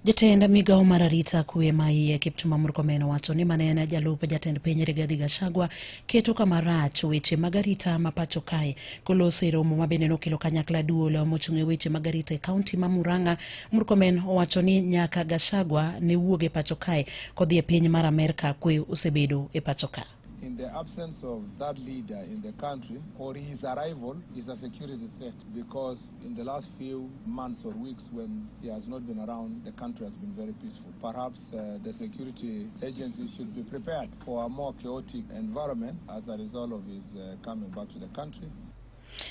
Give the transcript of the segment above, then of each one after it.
Jatend migawo mar arita kwe ma iye Kipchumba Murkomen owacho ni mane en jalup jatend piny Rigathi Gachagua keto kama rach weche mag arita ma pacho kae koloso e romo ma bende nokelo kanyakla duol mochung' e weche mag arita e kaunti ma Murang'a. Murkomen owacho ni nyaka Gachagua ne wuog e pacho kae kodhi e piny mar Amerka kwe osebedo e pacho ka. In the absence of that leader in the country or his arrival is a security threat, because in the last few months or weeks when he has not been around, the country has been very peaceful. Perhaps the security agency should be prepared for a more chaotic environment as a result of his coming back to the country.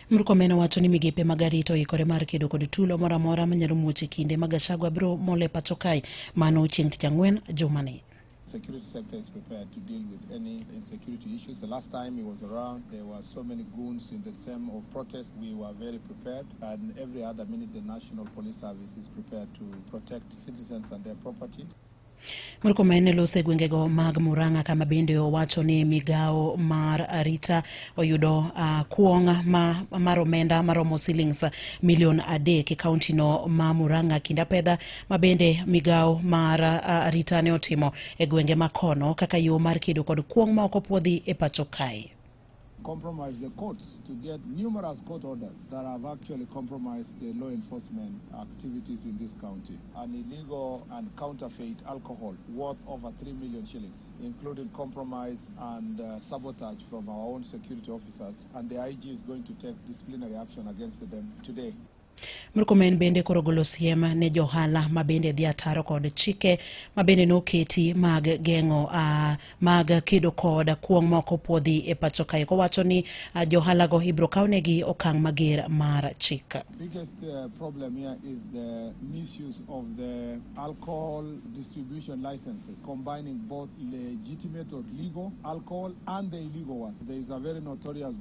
Murkomen owacho ni migepe mag arita oikore mar kedo kod tulo moro amora manyalo muoch e kinde ma Gachagua biro molo e pacho kae mano chieng' tich ang'wen jumani. Security sector is prepared to deal with any insecurity issues. The last time he was around, there were so many goons in the same of protest. We were very prepared, and every other minute the National Police Service is prepared to protect citizens and their property. Murkomen ne loso e gwengego mag Murang'a kama bende owacho ni migawo mar arita oyudo kuong' ma mar omenda maromo silings milion 3 e kaunti no ma Murang'a kind apedha ma bende migawo mar arita ne otimo e gwenge ma kono kaka yo mar kedo kod kuong' ma ok opuodhi e pacho kae. Compromise the courts to get numerous court orders that have actually compromised the law enforcement activities in this county. An illegal and counterfeit alcohol worth over 3 million shillings, including compromise and sabotage from our own security officers, and the IG is going to take disciplinary action against them today. Murkomen bende koro golo siem ne johala ma bende dhi ataro kod chike ma bende noketi mag geng'o mag kedo kod kuong' ma ok opuodhi e pacho kae kowacho ni johalago ibiro kawnegi okang' mager mar chik. Biggest problem here is the misuse of the alcohol distribution licenses, combining both legitimate or legal alcohol and the illegal one. There is a very notorious